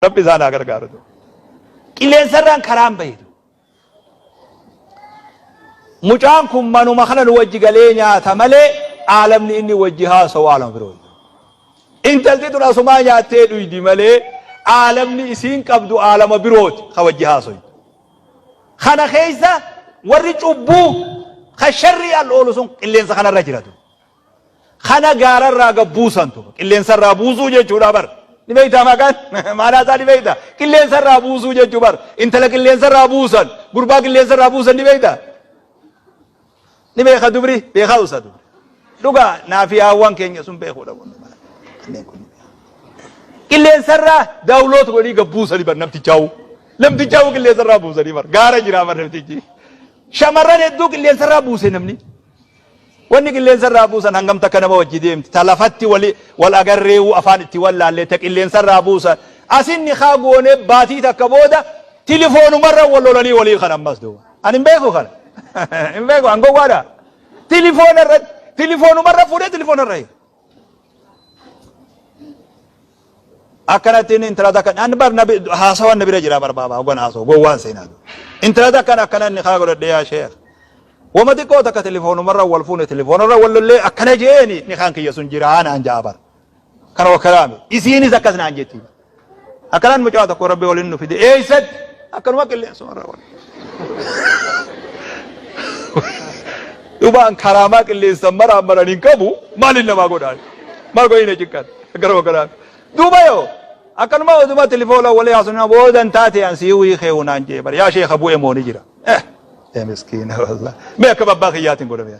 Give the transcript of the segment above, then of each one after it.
Rabbi isaan haa gargaaru. Qilleensarraan karaan bahitu. Mucaan kun manuma kana nu wajji galee nyaata malee aalamni inni wajji haasa'u aalama biroo. Intalti tun asumaa nyaattee dhuydi malee aalamni isiin qabdu aalama birooti ka wajji haasoytu. Kana keessa warri cubbuu ka sharrii al oolu sun qilleensa kanarra jiratu. Kana gaararraa gad buusantu qilleensarraa buusuu jechuudha bar. Ni beektaa maqaan maanaa isaa ni beektaa qilleensarraa buusuu jechuu bar. Intala qilleensarraa buusan gurbaa qilleensarraa buusan ni beektaa. Ni beeka dubri beekaa usa dubri. Dhugaa naafi haawwan keenya sun beekuudha kun. Kanneen kun. Qilleensarraa daawuloot godhii gad buusanii bar namtichaa'u. Namtichaa'u qilleensarraa buusanii bar gaara jiraa bar namtichi. Shamarran hedduu qilleensarraa buuse namni. Wanni qilleensarraa buusan hangam takka nama wajji deemti. Ta lafatti wali wal agarreewu afaan itti wallaallee ta qilleensarraa buusan. Asin nikaa goonee baatii takka booda tilifoonumarra wal lolanii walii kan ammas duuba. Ani hin beeku kana. Hin beeku an gowwaadha. Tilifoona irratti tilifoonumarra fuudhee tilifoonarra hiika. Akkanatti inni intala takka an bar nabi haasawan na bira jira bar baaba hogan haasawu gowwaan seenaa. Intala takka akkana inni kaa godhadhe yaa sheekh. Wama xiqqoo takka tilifoonumarra wal fuune tilifoonumarra wal lollee akkana jeeni ni kaan kiyya sun jira naan ja'a bar. Kana wakkalaame isiinis akkas naan jetti. Akkanaan mucaa tokko rabbi waliin nu fide eessatti akkanuma qilleensumarra wal. Dhubaan karaamaa qilleensa maraan maran hin qabu maaliin namaa godhaan maal godhina cinqan akkana wakkalaame. Duuba yoo akkanuma oduma tilifoona walii haasofna boodan taate an sii wii keewu naan jee bar yaa sheekha bu'e moo ni jira. Eh ee miskiina wallah mee akkam abbaa kiyyaatiin godhame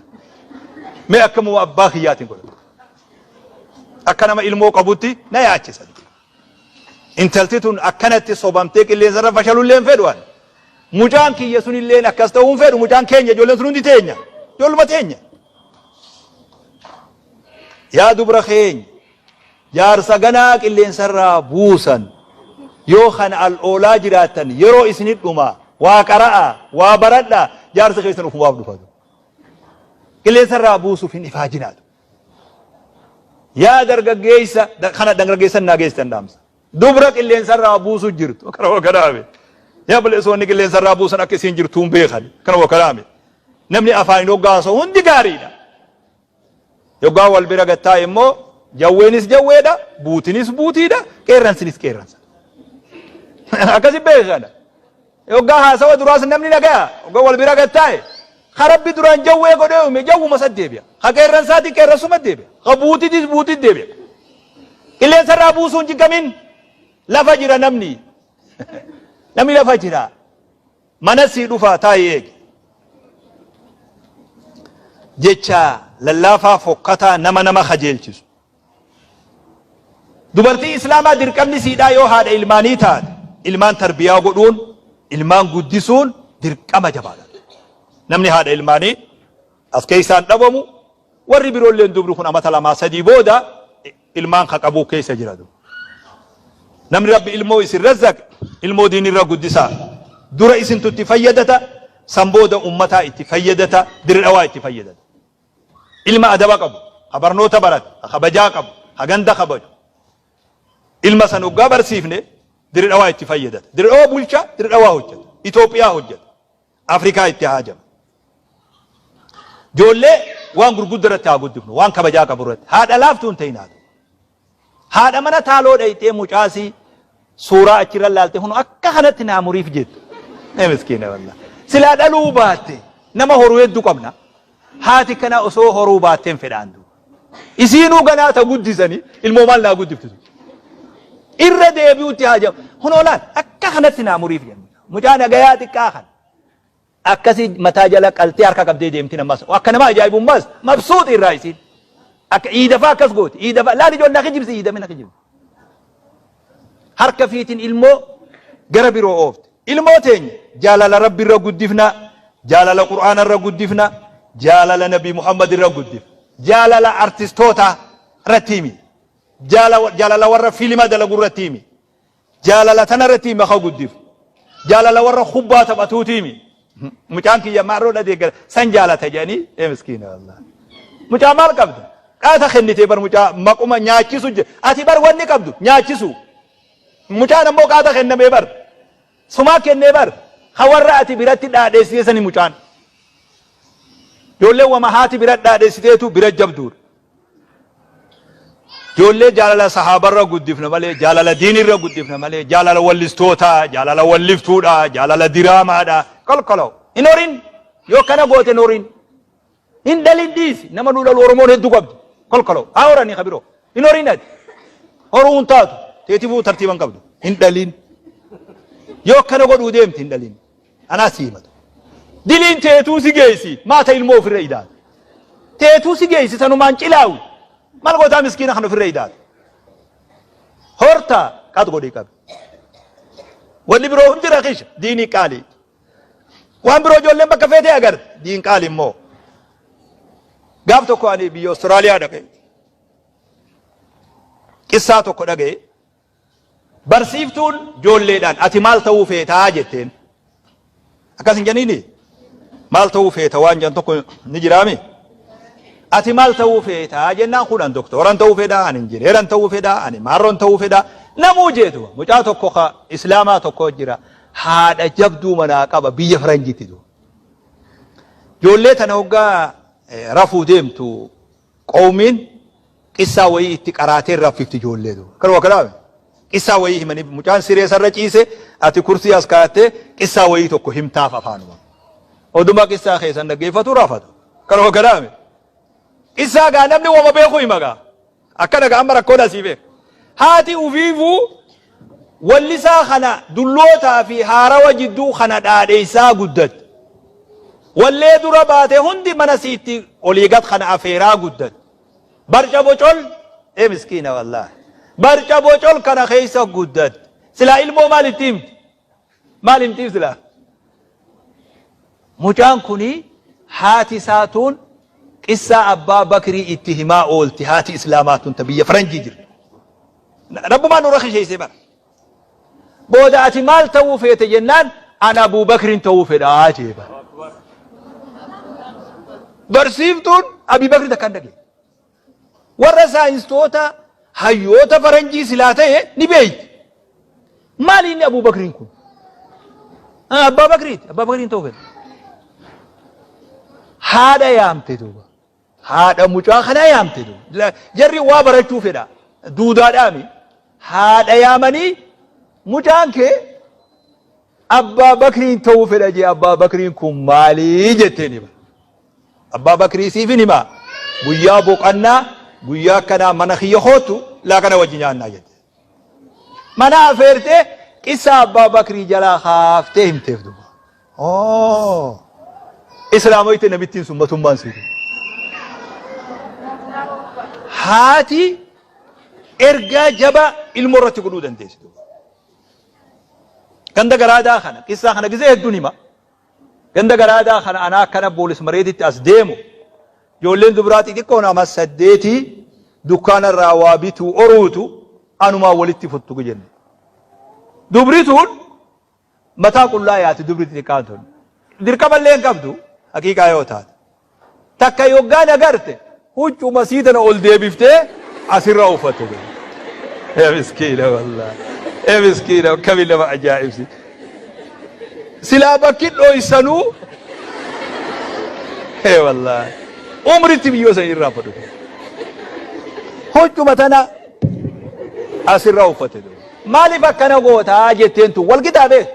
mee akkamuma abbaa kiyyaatiin godhame. Akka nama ilmoo qabutti na yaachisa. Intalti tun akkanatti sobamtee qilleensarra fashalullee hin fedhu ani. Mucaan kiyya sunilleen akkas ta'uu hin fedhu. Mucaan keenya ijoolleen sun hundi teenya. Ijoolluma teenya. Yaa dubra keenya jaarsa ganaa qilleensarraa buusan yoo kan al oolaa jiraattan yeroo isinit dhuma waa qara'a waa baradha jaarsa keessan ufumaaf dhufatu. Qilleensarraa buusuuf hin ifaajinaatu. Yaa dargaggeessa kana dargaggeessan naa geessitan dhaamsa. Dubra qilleensarraa buusu jirtu kana wakalaame. Yaa balleessoonni qilleensarraa buusan akka isiin jirtu hin beekan kana wakalaame. Namni afaan hin hoggaasa hundi gaariidha. Yoggaa wal bira gattaa immoo jawweenis jawweedha, buutinis buutiidha, qeerransinis qeerransa. Akkasi beekana. Yoggaa haasawa duraas namni nagaya yoggaa wal bira gad taa'e ka Rabbi duraan jawwee godhee uume jawwuma san deebi'a. Ka qeerransaatii qeerransuma deebi'a. Ka buutitis buutit deebi'a. Qilleensarraa buusuun cinqamin lafa jira namni. Namni lafa jira. Mana sii dhufaa taa'i eegi. Jecha lallaafaa fokkataa nama nama kajeelchisu. Dubartii Islaamaa dirqamni siidhaa yoo haadha ilmaanii taate ilmaan tarbiyaa godhuun ilmaan guddisuun dirqama jabaadha. Namni haadha ilmaanii as keessaan dhabamu warri biroolleen dubri kun amata lamaa sadii booda ilmaan ka qabuu keessa jira. Namni Rabbi ilmoo isin razzaqe ilmoo diinirra guddisaa dura isintu itti fayyadata san booda ummataa itti fayyadata dirri dhawaa itti fayyadata. Ilma adaba qabu, ka barnoota barate, ka kabajaa qabu, ka ganda kabaju. Ilma san hoggaa barsiifne Dirre Dhawaa itti fayyadata. Dirre Dhawaa bulcha, Dirre Dhawaa hojjeta. Itoophiyaa hojjeta. Afrikaa itti haajama. Ijoollee waan gurguddaa irratti haa guddifnu, waan kabajaa qabu irratti. Haadha laaftuu hin ta'in haadha. Haadha mana taaloo dhayxee mucaasii suuraa achirra laalte kun akka kanatti naa muriif jettu. Ee miskiina wallah. Silaa dhaluu baatte nama horuu hedduu qabna. Haati kana osoo horuu baatteen fedhaan duuba. Isiinuu ganaa ta guddisanii ilmoo maal naa guddiftu. Irra deebi'utti haa jedhamu. Kunoo laal akka kanatti naa muriif jennu. Mucaa nagayaa xiqqaa kana. Akkasi mataa jala qaltee harka qabdee deemti ammas. Akka nama ajaa'ibummaas mabsuuxi irraa isiin. Akka iidafaa akkas gooti. Iidafaa laal ijoollee na kijibsi iidame na kijibsi. Harka fiitiin ilmoo gara biroo oofte. Ilmoo teenya jaalala Rabbi irra guddifna, jaalala Qur'aana irra guddifna, jaalala Nabi Muhammad irra guddifna. Jaalala artistoota irratti himi. Jaalala warra fiilima dalagu irratti himi. Jaalala tana irratti himi akka guddifnu. Jaalala warra kubbaa taphatuuti himi. Mucaan kiyya maarroodha deeggara san jaalata jedhanii ee miskiina wallahi. Mucaa maal qabda? Qaata kennitee bar mucaa maquma nyaachisu ati bar wanni qabdu nyaachisu. Mucaan ammoo qaata kennamee bar. Sumaa kennee bar. Ka warra ati biratti dhaadheessite sani mucaan. Ijoolleen wama haati bira dhaadheessiteetu bira jabduudha. Ijoollee jaalala sahaabarra guddifna malee, jaalala diinirra guddifna malee, jaalala wallistootaa, jaalala walliftuudha, jaalala diraamaadha. Kolkoloo. Hin horin. Yoo kana goote hin horin. Hin dhalin dhiisi. Nama nu dhalu Oromoon hedduu qabdi. Kolkoloo. Haa horanii ka biroo. Hin horin ati. Horuu hin taatu. Teetifuu tartiiba hin qabdu. Hin dhalin. Yoo akkana godhuu deemte hin dhalin. Anaa si himatu. Diliin teetuu si geessi. Maata ilmoo ofirra idaata. Teetuu si geessi sanumaan cilaawi. Maal gootaa miskiina kan ofirra idaata. Horta qad godhii qabi. Wanni biroo hundi rakisha. Diinii qaalii. Waan biroo ijoolleen bakka feetee agarte. Diin qaali immoo. Gaaf tokko ani biyya Austraaliyaa dhaqe. Qissaa tokko dhaga'e. Barsiiftuun joolleedhaan ati maal ta'uu feetaa jetteen. Akkas hin jeniini? Maal ta'uu feeta waan jedhan tokko ni jiraami? Ati maal ta'uu feetaa jennaan kun an doktooran ta'uu fedhaa, an injineeran ta'uu fedhaa, ani maarroon ta'uu fedhaa. Namuu jeetu mucaa tokko ka islaamaa tokko jira haadha jabduu manaa qaba biyya faranjiitti du'a. Ijoollee tana hoggaa rafuu deemtu qawmiin qissaa wayii itti qaraatee raffifti ijoollee duuba. Kanuma kanaaf qissaa wayii himanii mucaan siree sarra ciise ati kursii as kaa'attee qissaa wayii tokko himtaaf afaanuma. Oduma qissaa keessan dhaggeeffatu rafatu. Kanuma kanaaf qissaa gaa namni wama beeku hima gaa. Akkana gaa amma rakkoon asii beeka. Haati ufiifuu wallisaa kana dullootaa fi haarawa jidduu kana dhaadheessaa guddatte. Wallee dura baate hundi mana siitti olii gad kana afeeraa guddatte. Barca bocol ee miskiina wallaahi. Barca bocol kana keessa guddatte. Silaa ilmoo maal itti himti? Maal himtiif silaa? Mucaan kuni haati isaa tun qissaa abbaa bakrii itti himaa oolti haati islaamaa tun ta biyya faranjii jirtu. Rabbumaan nurra kisheessee bara. Booda ati maal ta'uu feete jennaan an Abuu Bakriin ta'uu fedhaa jee bara. Barsiiftuun Abii Bakri takka hin dhageenye. Warra saayinstoota hayyoota faranjii silaa ta'e ni beeyti. Maali inni Abuu Bakriin kun? Abbaa Bakriiti. Abbaa Bakriin ta'uu fedha. Haadha yaamte duuba. Haadha mucaa kanaa yaamte duuba. Jarri waa barachuu fedha. Duudaadhaami. Haadha yaamanii mucaan kee Abbaa Bakriin ta'uu fedha jee Abbaa Bakriin kun maalii jetteen hima. Abbaa Bakrii siifin hima. Guyyaa boqannaa guyyaa akkanaa mana kiyya koottu laaqana wajji nyaannaa jette. Mana afeertee qissaa Abbaa Bakrii jalaa kaaftee himteef duuba. Oh. Islaamoyte namittiin sun matummaan siiti. Haati ergaa jabaa ilmoo irratti godhuu dandeessi. Ganda garaadaa kana qissaa kana gizee hedduun hima. Ganda garaadaa kana anaa akkana boolis mareetitti as deemu ijoolleen dubiraa xixiqqoon ama saddeetii dukkaana irraa waa bituu oruutu anumaa walitti futtugu jenne. Dubri tun Mataa qullaa yaati dubri xixiqqaan tun. Dirqama illee hin qabdu haqiiqaa yoo taate. Takka yoggaa na garte huccuma sii tana ol deebiftee asirra uffatte. Ee miskiina wallaahi. Ee miskiina akkami nama ajaa'ibsi. Silaa bakki dhoysanuu ee wallaahi. Umritti biyyoo san irraa fudhu. Huccuma tana asirra uffatte. Maaliif akkana goota jetteen tun wal qixaa beek.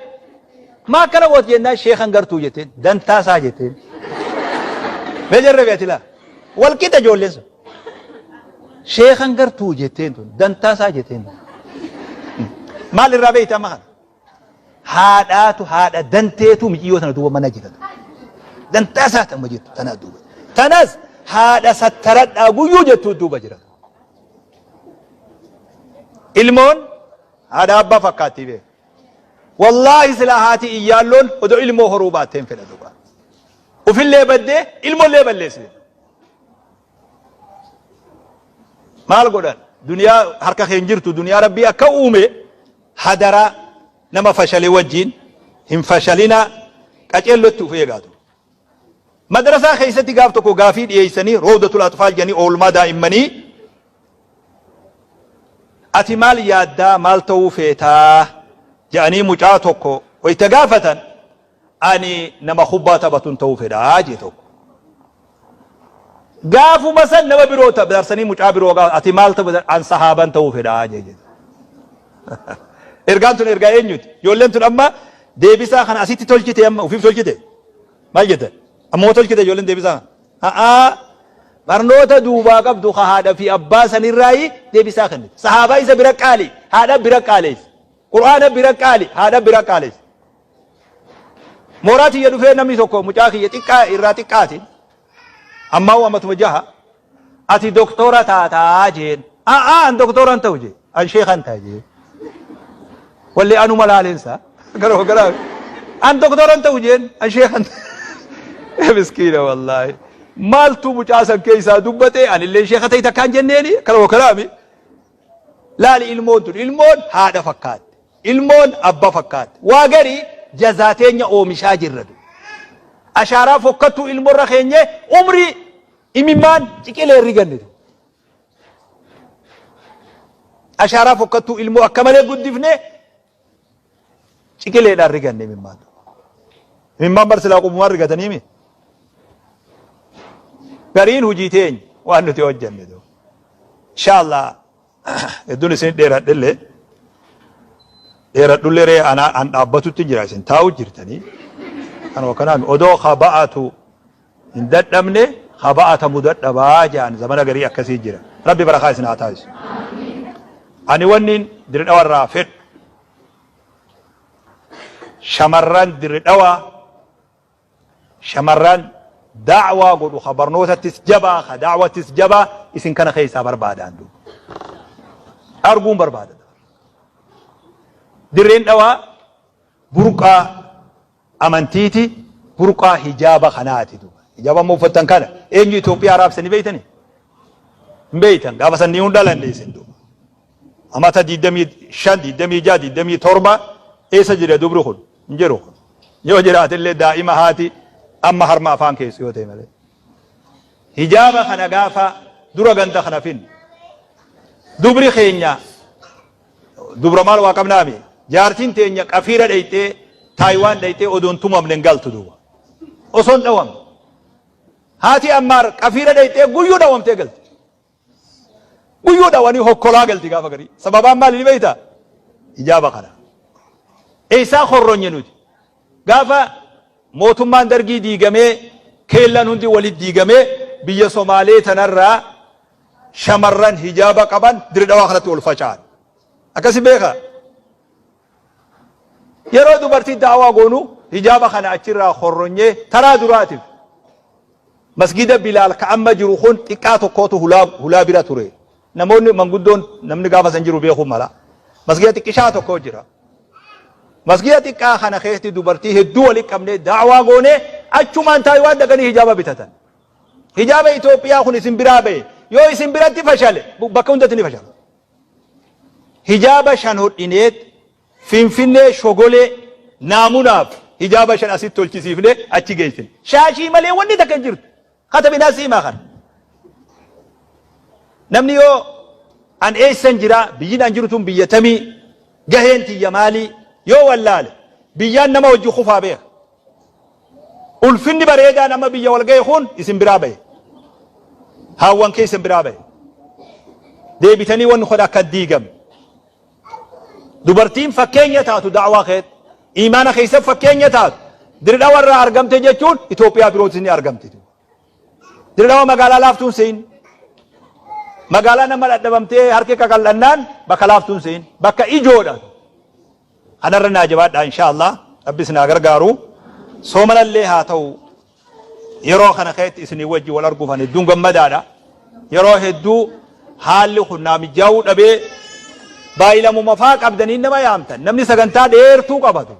Maa akkana goota jennaan sheekan gartuu jetteen dantaa isaa jetteen. Mee jarre beeti laa. Wal qixa ijoolleen sun. Sheekan gartuu jetteen tun dantaa isaa jetteen. Maal irraa beekta amma kana? Haadhaatu haadha danteetu miciyyoo tana duuba mana jiratu. Dantaa isaa ta'uma jettu tana duuba. Tanas haadha sattaradhaa guyyuu jettuu duuba jiratu. Ilmoon haadha abbaa fakkaatti bee. Wallaahi silaa haati iyyaalloon odoo ilmoo horuu baattee hin fedha dhugaa. Ufillee baddee ilmoollee balleessite. Maal godhan? Duniyaa harka kee hin jirtu duniyaa rabbii akka uume hadaraa nama fashale wajjin hin fashalina qaceellotti uf eegaatu. Madrasaa keessatti gaaf tokko gaafii dhiyeessanii Rawdatul Atfaal jedhanii oolmaa daa'immanii Ati maal yaaddaa maal ta'uu feetaa ja'anii mucaa tokko wayta gaafatan ani nama kubbaa taphatun ta'uu fedha jee tokko. Gaafuma san nama biroo dabarsanii mucaa biroo gaafa ati maal ta'uu fedha an sahaaban ta'uu fedha jee jedhe. Ergaan tun ergaa eenyuti? Ijoolleen tun amma deebisaa kana asitti tolchite amma ofiif tolchite. Maal jettan? Ammoo tolchite ijoolleen deebisaa kana. A'aa barnoota duubaa qabdu ka haadha fi abbaa sanirraayi deebisaa kennite. Sahaabaa isa bira qaali, haadha bira qaaleessi. Qur'aana bira qaali, haadha bira qaaleessi. Mooraa tiyya dhufee namni tokko mucaa kiyya xiqqaa irraa xiqqaati. Ammaa amatuma jaha. Ati doktora taataa jeen. A'aa an doktora hin ta'u jee. An sheekan ta'a jee. Walli anuma laaleensa. Gara gara. An doktora hin ta'u jeen. An sheekan ta'a. Miskiina wallaahi. Maaltu mucaa san keessaa dubbate anillee sheeka ta'e takkaan jenneeni kana kalaami. Laali ilmoon tun ilmoon haadha fakkaatti. Ilmoon abba fakkaatti. Waa garii jazaa teenya oomishaa jirra du. Ashaaraa fokkattuu ilmorra keenye umrii imimmaan ciqilee riganne du. Ashaaraa fokkattuu ilmoo akka malee guddifne ciqileedhaan riganne imimmaan. Imimmaan bar silaa qubumaan rigatanii mi? Gariin hojii teenya waan nuti hojjenne du. Inshallah Hedduun isin dheeradhellee dheeradhullee ree ana an dhaabbatutti jira isin taa'u jirtanii kanuma kanaan odoo kaba'atu hin dadhabne kaba'atamu dadhabaa jedhan zamana garii akkasii jira rabbi barakaa isin haa taasisu ani wanni dirdhawarraa fedhu shamarran dirdhawaa Shamarran da'waa godhu ka barnootattis jabaa ka da'wattis jabaa isin kana keessaa barbaadaan duuba. Arguun barbaada. Dirreen dhawaa burqaa amantiiti burqaa hijaaba kanaati duuba. Hijaaba amma uffattan kana eenyu Itoophiyaa raabsanii beeytanii? Hin beeytan gaafa san ni hin dhalanne isin duuba. Amata 25, 26, 27 eessa jira dubri kun? Hin jiru kun. Yoo jiraatellee daa'ima haati amma harma afaan keessu yoo ta'e malee. Hijaaba kana gaafa dura ganda kana finne. Dubri keenya dubra maal waa qabnaami? Jaartiin teenya qafiira dheyxee Taayiwaan dheyxee odoon tumamne hin galtu duuba. Osoo hin dhawamne. Haati Ammaar qafiira dheyxee guyyuu dhawamtee galti. Guyyuu dhawanii hokkolaa galti gaafa garii. Sababaan maali ni beektaa? Hijaaba kana. Eessaa korronye nuti? Gaafa mootummaan dargii diigamee keellaan hundi walitti diigamee biyya Somaalee tanarraa shamarran hijaaba qaban dirdhawaa kanatti ol faca'an. Akkasi beekaa? Yeroo dubartii da'awaa goonu hijaaba kana achirraa korronyee taraa duraatiif Masgiida Bilaal ka amma jiru kun xiqqaa tokkootu hulaa hulaa bira ture. Namoonni manguddoon namni gaafa san jiru beekuu mala. Masgiida xiqqishaa tokko jira. Masgiida xiqqaa kana keessatti dubartii hedduu walitti qabnee da'awaa goonee achumaan Taayiwaan dhaqanii hijaaba bitatan. Hijaaba Itoophiyaa kun isin biraa ba'e. Yoo isin biratti fashale bakka hundatti ni fashala. Hijaaba shan hodhineet Finfinnee Shogolee naamunaaf hijaaba shan asitti tolchisiifne achi geessine. Shaashii malee wanni takka hin jirtu. Katabinaa siimaa kana. Namni yoo an eessan jira biyyin an jiru tun biyya tamii gaheen tiyya maalii yoo wallaale biyyaan nama wajji kufaa beeka. Ulfinni bareedaan amma biyya wal gahe kun isin biraa bahe. Haawwan keessan biraa bahe. Deebitanii wanni kun akka diigame. Dubartiin fakkeenya taatu da'waa keetti, iimaana keessa fakkeenya taatu, dirdhawa irraa argamte jechuun Itoophiyaa birootis ni argamti. Dirdhawa magaalaa laaftuun siin. Magaalaa nama dhadhabamtee harki qaqal'annaan bakka laaftuun siin. Bakka ijoodha. Kanarra naa jabaadhaa inshaa Allah. Rabbi isin haa gargaaru. Soomanallee haa ta'u Yeroo kana keessatti isinii wajji wal arguuf ani hedduun gammadaadha. Yeroo hedduu haalli kun naa mijaa'uu dhabee baayilamuma faa qabdanii nama yaamtan. Namni sagantaa dheertuu qabatu.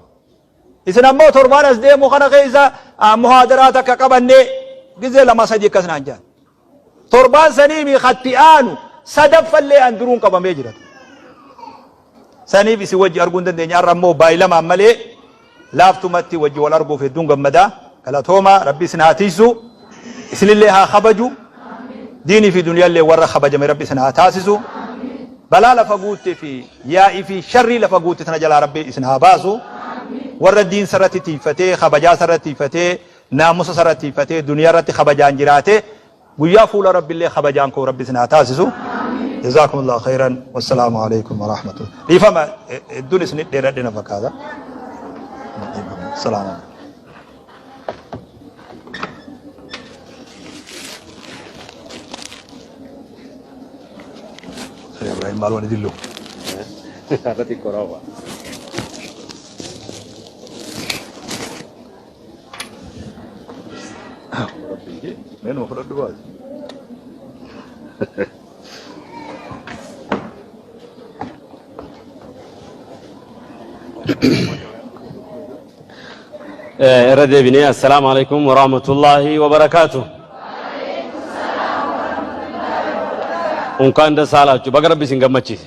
Isin ammoo torbaan as deemu kana keessa muhaadaraa takka qabannee gizee lama sadii akkas naan jedhan. Torbaan sanii mi katti aanu sadaffallee an duruun qabamee jira. Saniif isin wajji arguu hin dandeenye har'a ammoo baayilamaan malee laaftumatti wajji wal arguuf hedduun gammada. Galatooma rabbi isin haa tiisu. Isinillee haa kabaju. Diinii fi duniyaallee warra kabajame rabbi isin haa taasisu. Balaa lafa guutte fi yaa'ii fi sharrii lafa guutte tana jalaa Rabbi isin haa baasu. Warra diinsa irratti tiiyfatee, kabajaa isa irratti tiiyfatee, naamusa isa irratti tiiyfatee, duniyaa irratti kabajaan jiraate, guyyaa fuula Rabbillee kabajaan koo Rabbi isin haa taasisu. Jazaakumullahu khayran. Wassalaamu alaikum warahmatullahi. Dhiifama hedduun isin dheeradhe na fakkaata. Salaamu alaikum. Ibrahim maal wani dillu. Har'a xiqqoo raawwa. Mee numa fudhadhu baasi. Irra deebinee assalaamu alaikum warahmatullaahi wabarakaatu. Unkaan dasaalaachuu baga rabbi isin gammachiise.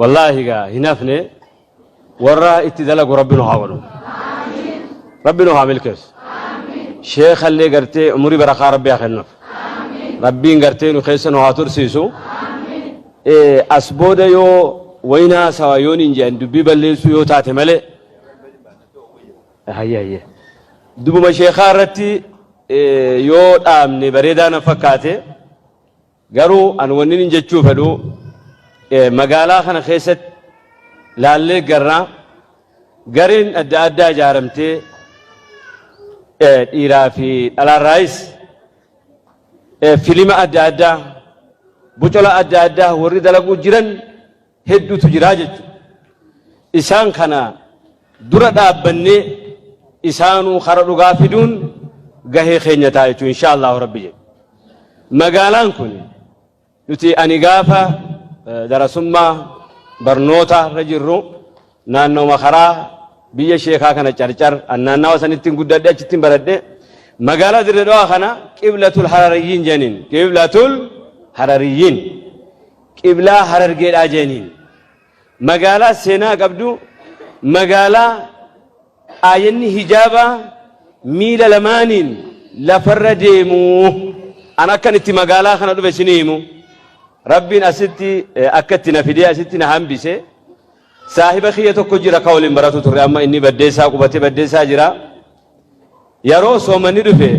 Wallaahi gaa hin hafne warra itti dalagu rabbi nu haa godhu. Rabbi nu haa milkeessu. Sheekhallee gartee umurii barakaa rabbi haa kennuuf. Rabbiin gartee nu keessa nu haa tursiisu. As booda yoo wayin haasawa yoon hin jedhan dubbii balleessuu yoo taate malee. Hayyee hayyee. Dubuma sheekaa irratti yoo dhaabne bareedaa na fakkaate garuu an wanni hin jechuu fedhu magaalaa kana keessatti laallee garraa gareen adda addaa ijaaramtee dhiiraa fi dhalaarraayis filima adda addaa bocola adda addaa warri dalaguu jiran hedduutu jiraa jechuudha. Isaan kana dura dhaabbannee isaanuu kara dhugaa fiduun gahee keenya ta'a jechuudha insha Allahu rabbi jedhe. Magaalaan kun Nuti ani gaafa darasummaa barnoota irra jirru naannoma karaa biyya sheekaa kana carcar an naannawa sanittiin guddadhe achittiin baradhe magaalaa Dirree Dhawaa kana qiblatul harariyyiin jedhaniin qiblatul harariyyiin qiblaa harargeedhaa jedhaniin Magaalaa seenaa qabdu, magaalaa aayanni hijaabaa miila lamaaniin lafarra deemu. An akkan itti magaalaa kana dhufe isinii himu. Rabbiin asitti akka itti na fidee asitti na hambise. Saahiba kiyya tokko jira ka waliin baratu turre amma inni baddeessaa qubatee baddeessaa jira. Yeroo soomanni dhufe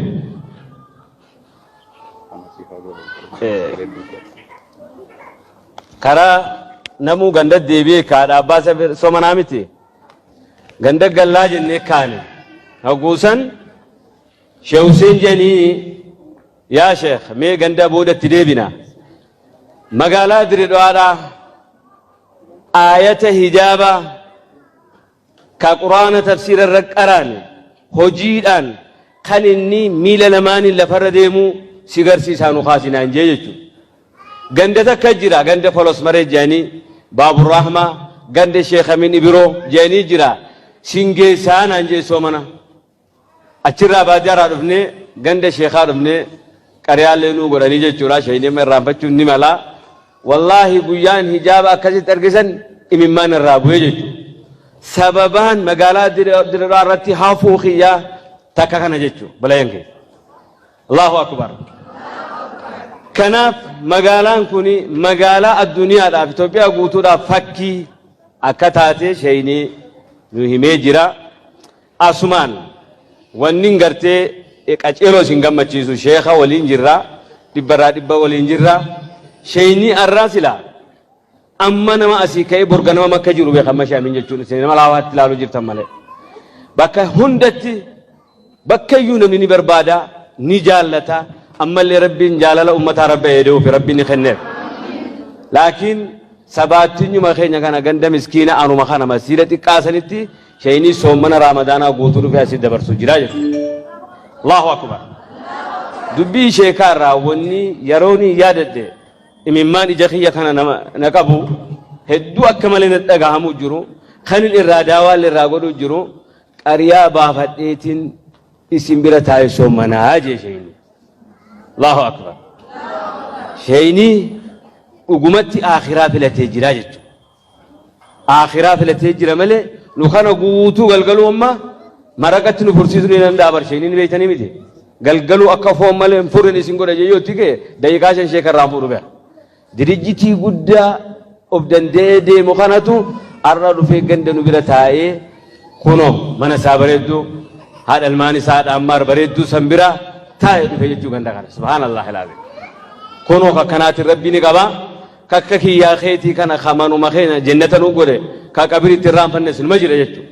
karaa namuu ganda deebi'ee kaadha abbaa somanaa miti ganda gallaa jennee kaane haguusan Sheekh Hussein jedhanii yaa Sheekh mee ganda boodatti deebina magaalaa Diredhaadhaa aayata hijaabaa Ka qur'aana tafsiira irra qaraane hojiidhaan kan inni miila lamaaniin lafarra deemu si garsiisaa nu kaasi naan jee jechuudha. Ganda takka jira ganda folos maree jedhanii baabur rahmaa ganda sheekh amin ibiroo jedhanii jira sin geessaa naan jee soomana. Achirraa baadiyyaarraa dhufnee ganda sheekaa dhufnee qariyaallee nuu godhanii jechuudha. Sheeyni amma irraanfachuun ni mala. Wallaahi guyyaan hijaaba akkasitti argisan imimmaan irraa bu'ee jechuudha. Sababaan magaalaa Dirredhaa irratti hafuu kiyyaa takka kana jechuudha. Balayan kee. Allahu akbar. Kanaaf magaalaan kun magaalaa addunyaadhaaf Itoophiyaa guutuudhaaf fakkii akka taate sheeyni nu himee jira. Asumaan wannin gartee qaceeloo isin gammachiisu sheekha waliin jirra dhibbarraa dhibba waliin jirra sheeynii arraa silaa amma nama asii ka'ee bor ganama makka jiru beeka amma shaamin jechuun isin nama laawaatti ilaaluu jirtan malee bakka hundatti bakka iyyuu namni ni barbaada ni jaallata ammallee rabbiin jaalala ummataa rabbi eeduufi rabbiin ni kenneef laakiin sabaattinyuma keenya kana ganda miskiina anuma kana masiira xiqqaa sanitti Sheeynii soommana raamadaanaa guutuu dhufee asii dabarsu jira jechuudha. Allahu akbar. Dubbii sheekaa irraa wanni yeroon yaadadhe imimmaan ija kiyya kana nama na qabu hedduu akka malee na dhagahamuu jiru kanin irraa daawaallee irraa godhuu jiru qariyaa baafadheetiin isin bira taa'e soommanaa jee sheeyni. Allahu akbar. Sheeyni dhugumatti aakhiraa filatee jira jechuudha. Aakhiraa filatee jira malee nu kana guutuu galgaluu amma maraqatti nu fursiisuu ni danda'a bar sheeyni ni beeytanii miti. Galgaluu akka foon malee hin furrin isin godha jee yoo itti ka'e daqiiqaa shan sheeka irraa hin fuudhu beeka. Dirijjitii guddaa of danda'ee deemu kanatu har'a dhufee ganda nu bira taa'ee kunoo mana isaa bareedduu haadha ilmaan isaa haadha Ammaar bareedduu san bira taa'ee dhufe jechuu ganda kana. Subhaanallah ilaalim. Kunoo kakkanaatiin rabbi ni qaba. Kakka kiyyaa keetii kana ka manuma keenya jennata nu godhe ka qabiritti irraanfannes numa jira jechuudha.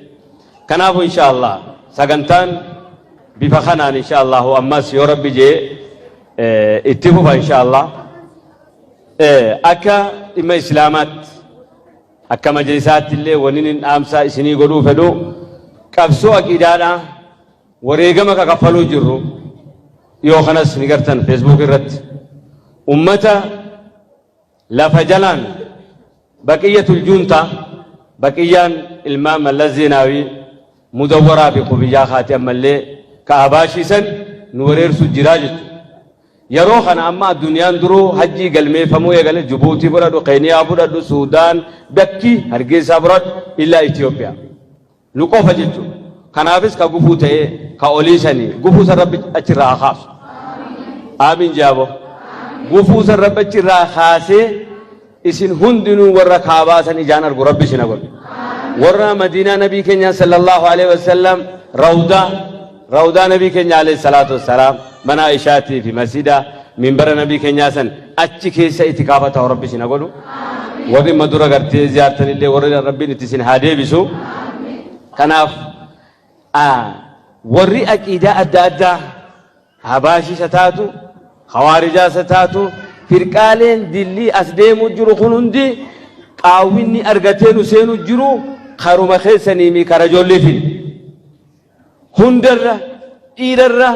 Kanaafuu insha Allah sagantaan bifa kanaan insha Allahu ammas yoo rabbi jee itti fufa insha Allah. Akka dhimma Islaamaatti akka majlisaatti illee wanni inni dhaamsaa isinii godhuu fedhu qabsoo aqiidaadha wareegama ka kaffaluu jirru yoo kanas ni gartan Facebook irratti ummata Lafa jalaan Baqiyyatul Juuntaa, Baqiyyaan ilmaan Mallas Zeenaawii, Mudawwaraa fi Qubiyyaa kaati ammallee ka Ahbaashii san nu wareersu jiraa jechu. Yaroo kana amma addunyaan duruu hajjii galmeeffamuu eegale, Jubuutii fudhadhu, Keeniyaa fudhadhu, Suudaan, bakki Hargeysaa fudhadhu, illaa Itiyoophiyaa. Nu qofa jechu. Kanaafis ka gufuu ta'ee ka olii sanii gufuu san Rabbi achirraa haa kaasu. Aamiin jaabo. Gufuu san Rabbi achirraa kaasee isin hundinuu warra kaabaa san ijaan argu Rabbi isin haa godhu. Warra Madiinaa Nabii keenyaa sallallahu alaihi wasallam rawdaa rawdaa Nabii keenya alayhi salaatu wassalaam mana Aishaatii fi masjida minbara Nabii keenyaa san achi keessa itikaafa ta'u Rabbi isin haa godhu. Warri amma dura gartee ziyaartanillee warri Rabbiin itti isin haa deebisu. Kanaaf warri aqiidaa adda addaa Habaashis haa taatu, Kawaarijaas haa taatu, firqaaleen dillii as deemuu jiru kun hundi qaawwinni argatee nu seenu jiru karuma keessanii mi kara ijoolleetiin. Hundarra dhiirarra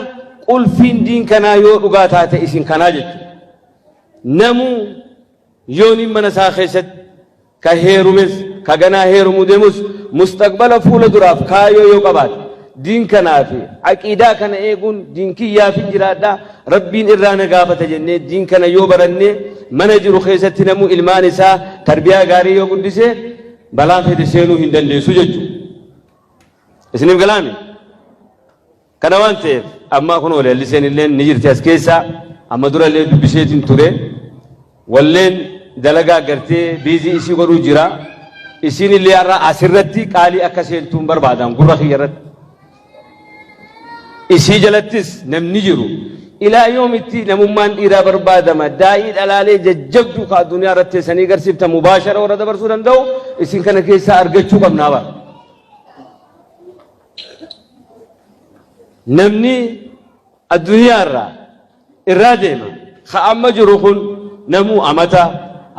qulfiin diin kanaa yoo dhugaa taate isin kanaa jechuudha. Namuu yooniin mana isaa keessatti ka heerumes ka ganaa heerumuu deemus mustaqbala fuula duraaf kaayoo yoo qabaate diin kanaa fi aqiidaa kana eeguun diin kiyyaafin jiraadha rabbiin irraa na gaafata jennee diin kana yoo barannee mana jiru keessatti namuu ilmaan isaa tarbiyaa gaarii yoo guddise balaan fedhe seenuu hin dandeessu jechuudha. Isiniif galaami? Kana waan ta'eef amma kunoo leelliseen illee ni jirti as keessa amma dura illee dubbiseetiin ture. Walleen dalagaa gartee biizii isii godhuu jira. Isiin illee har'a asirratti qaalii akka seentuun barbaadan gurra kiyya irratti. Isii jalattis namni jiru ilaa yoomitti namummaan dhiiraa barbaadama daa'ii dhalaalee jajjabduu ka addunyaa irratti teessanii garsiiftan mubaashara warra dabarsuu danda'u isin kana keessaa argachuu qabnaa bara. Namni addunyaa irraa irraa deema. Ka amma jiru kun namuu amata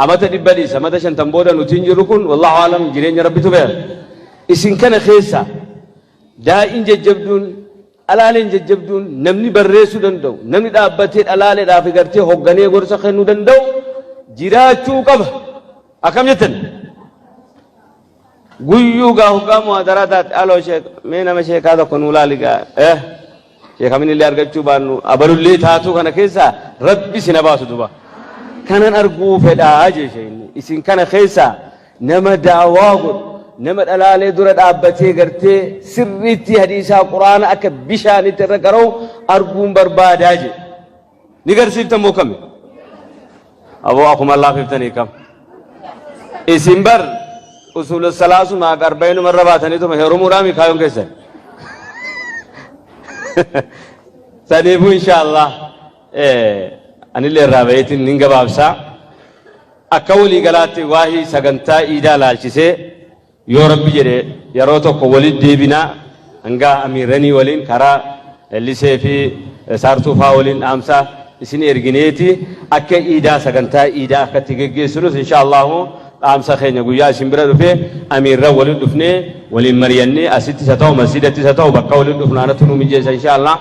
amata dhibba dhiisa amata shantan booda nutiin jiru kun wallahu alam jireenya rabbitu beeka. Isin kana keessa daa'iin jajjabduun dhalaaleen jajjabduun namni barreessuu danda'u namni dhaabbatee dhalaaleedhaaf gartee hogganee gorsa kennuu danda'u jiraachuu qaba. Akkam jettan? Guyyuu gaa hoggaa muhaadaraa taate aloo sheek mee nama sheekaa tokko nuu laali gaa eh sheekamin illee argachuu baannu abalullee taatuu kana keessaa rabbi isin baasu duba kanan arguu fedhaa jee sheekni isin kana keessaa nama daawaa godhu nama dhalaalee dura dhaabbatee gartee sirriitti hadiisaa quraana akka bishaanitti irra qara'u arguun barbaadaa jee Ni garsiiftan moo kami? Aboo akkuma laafiftanii kam? Isin bar usuula salaasumaa fi arba'iinuma irra baataniituma heerumuudhaami kaayoon keessan. Saniifuu inshaallah anillee irraa baheetiin nin gabaabsaa. Akka walii galaatti waahii sagantaa iidaa laalchisee Yoo Rabbi jedhe yeroo tokko walitti deebina hanga amiirranii waliin karaa Lellisee fi Saartuu faa waliin dhaamsa isin ergineeti akka iidaa sagantaa iidaa akka itti geggeessinus insha Allahu dhaamsa keenya guyyaa isin bira dhufe amiirran walitti dhufnee waliin mariyannee asittis haa ta'u masjidattis haa ta'u bakka walitti dhufnu anatu nu mijeessa insha Allah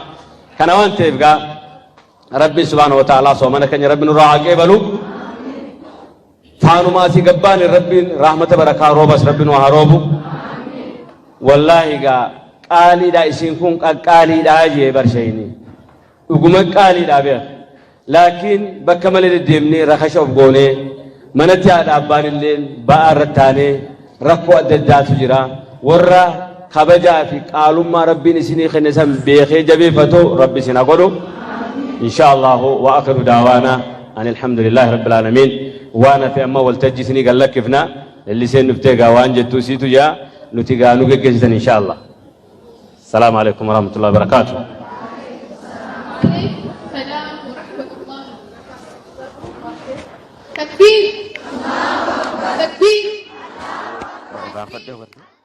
kana waan ta'eef gaa Rabbi subhaanahu wa ta'ala soomana keenya Rabbi nurraa haa qeebalu. Faanuma asii gabbaane Rabbiin rahmata barakaa roobas Rabbi nu haa roobu. Wallaahi gaa qaaliidha isiin kun qaqqaaliidha jee barshayni. Dhuguma qaaliidha beek. Laakiin bakka malee deddeemnee rakasha of goonee manatti haadha abbaan illee ba'aa irratti taanee rakkoo adda addaatu jira. Warra kabajaa fi qaalummaa Rabbiin isinii kenne san beekee jabeeffatu Rabbi isin haa godhu. Insha Allahu wa akhiru daawaana ani alhamdulillahi rabbil aalamiin. Waan hafe amma waltajjii isinii gad lakkifna. Lelliseen dhuftee egaa waan jettu isiitu jaa nuti gaa nu geggeessitan inshaa Allah. Salaamu alaikum warahmatullahi wabarakatuh. Waalaikum salaam wa rahmatullahi wa barakatuh. Takbiir! Takbiir!